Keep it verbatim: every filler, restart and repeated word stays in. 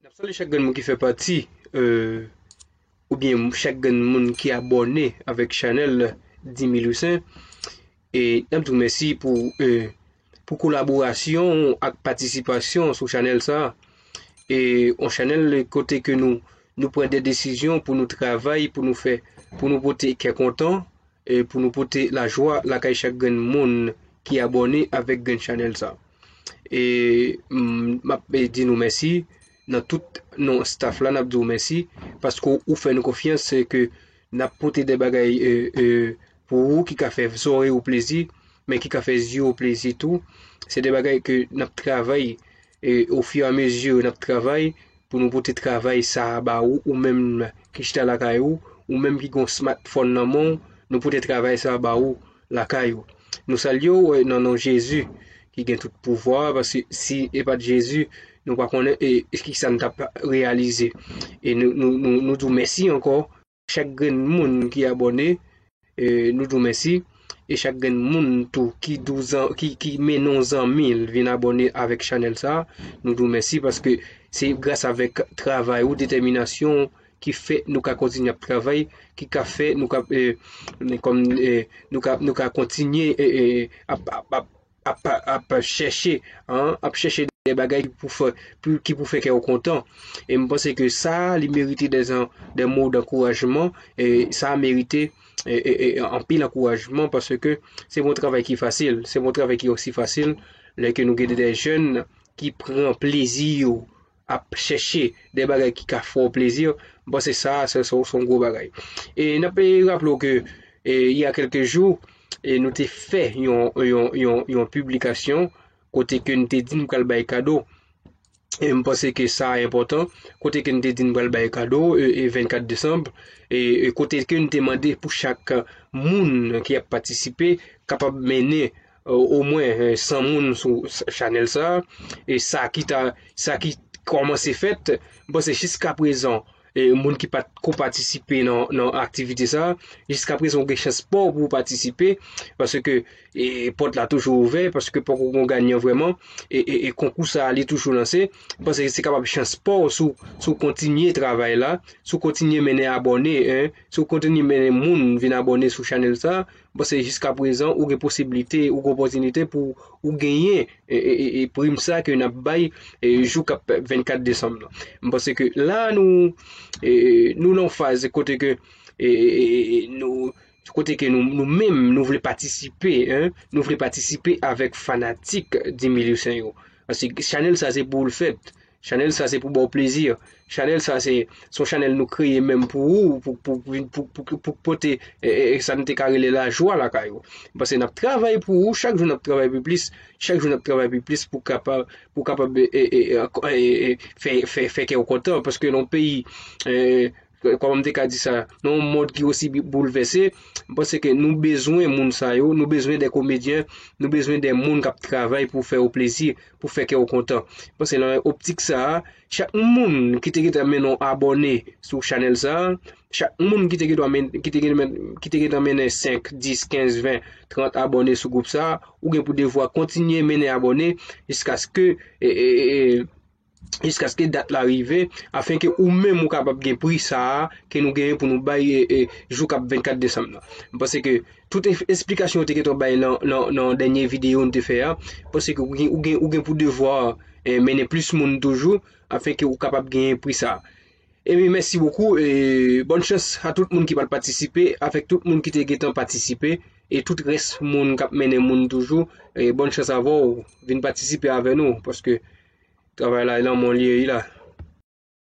N ap salye chak grenn moun ki fè pati, euh, oubyen chak grenn moun ki abòne avèk chanèl Dix mille Louissaint. E n ap di w mèsi pou, euh, pou kolaborasyon w ak patisipasyon w sou chanèl sa a. E yon chanèl kote ke nou, nou pran de desizyon pou nou travay, pou nou fè, pou nou pote kè kontan, e pou nou pote lajwa lakay chak grenn moun ki abòne avèk grenn chanèl sa. E m ap di nou mèsi nan tout non staff la, n ap di w mèsi paske ou fè nou konfyans ke n ap pote de bagay, e, e, pou ou ki ka fè zòrèy ou plezi, men ki ka fè zye ou plezi tou. Se de bagay ke n ap travay, e, ofiramezi n ap travay pou nou pote travay sa a ba ou, ou menm ki chita lakay ou, ou menm ki gen yon smartphone nan men w, nou pote travay sa a ba ou lakay ou. Nou salye w, e, nan non Jezi ki gen tout pouvwa, paske si e pa t Jezi, nou pa konnen, e, e ki sa n t ap reyalize. E nou, nou, nou, nou di w mèsi ankò. Chak grenn moun ki abòne, e, nou di w mèsi. E chak grenn moun tou ki di w zan-, ki, ki mennen yon zanmi l vin abòne avèk chanèl sa a, nou di w mèsi paske se gras avèk travay ou, detèminasyon w ki fè nou ka kontinye ap travay, ki ka fè nou ka, e, kòm, e, nou ka, nou ka kontinye, e, e, ap, ap, ap ap, ap chèche, an, ap chèche de bagay ki pou fè, pou, ki pou fè kè w kontan. E m panse ke sa, li merite de, de mo d'ankourajman, e sa merite, e, e, e, anpil ankourajman, paske se pa yon travay ki fasil, se pa yon travay ki osi fasil, lè ke nou gen de jèn ki pran plezi yo ap chèche de bagay ki ka fè w plezi, m panse sa, se, se, se yon gwo bagay. E n ap raple w ke, e, il y a quelques jours, e nou te fè yon, yon, yon, yon piblikasyon kote ke n te di n pral bay kado. E m panse ke sa enpòtan, kote ke n te di n pral bay kado, e, e vennkat desanm, e, e kote ke n te mande pou chak moun ki ap patisipe kapab mennen, e, omwen, e, san moun sou s-, chanèl sa, e sa ki ta, sa ki kòmanse fèt, m panse jiskaprezan, e, moun ki pa t ko patisipe nan, nan aktivite sa, jiskaprezan ou gen chans pa w pou w patisipe, paske, e, pòt la toujou ouvè, paske pòkò gen yon ganyan vrèman, e, e, e konkou sa a li toujou lanse, m panse se kapab chans pa w si w, si w kontinye travay la, si w kontinye mennen abòne, en, si w kontinye mennen moun vin abòne sou chanèl sa, m panse jiskaprezan ou gen posiblite, ou gen opòtinite pou ou genyen e, e, e, e prim sa ke n ap bay, e, jou k ap vennkat desanm nan. M panse ke la nou, e, nou nan yon faz kote ke, e, e, e, e, nou, kote ke nou, nou menm, nou vle patisipe, en, nou vle patisipe avèk fanatik Dix mille Louissaint yo. Paske chanèl sa se pou l fèt. Chanèl sa se pou ba w plezi. Chanèl sa se, se yon chanèl nou kreye menm pou ou, pou, pou, pou, pou, pou, pou pote, e, e, e sa n te ka rele lajwa lakay ou. Paske n ap travay pou ou, chak jou n ap travay pi plis, chak jou n ap travay pi plis pou kapab, pou kapab, e, e, e, e, e, fè, fè, fè kè w kontan. Paske nan yon peyi, e, kòman m te ka di sa, nan yon mond ki osi bi-, boulvèse, m panse ke nou bezwen moun sa yo, nou bezwen de komedyen, nou bezwen de moun k ap travay pou fè yo plezi, pou fè kè w kontan. M panse nan optik sa a, chak moun ki te gentan mennen yon abòne sou chanèl sa a, chak moun ki te gentan men-, ki te gentan men-, ki te gentan mennen senk, dis, kenz, ven, trant abòne sou gwoup sa a, ou gen pou devwa kontinye mennen abòne jiskaske, e, e, e, e, jiskaske dat la rive, afenke ou menm ou kapab gen pri sa a ke nou genyen pou nou bay, e, e, jou k ap vennkat desanm nan. M panse ke tout es-, esplikasyon ou te gentan bay nan, nan, nan dènye videyo nou te fè a, m panse ke ou gen, ou gen, ou gen pou devwa, e, mennen plis moun toujou, afenke ou kapab genyen pri sa a. Ebyen, mèsi bokou, e, bòn chans a tout moun ki pral patisipe, avèk tout moun ki te gentan patisipe, e tout rès moun k ap mennen moun toujou, e, bòn chans avè w, vin patisipe avè nou, paske travay la, e nan men w li ye la.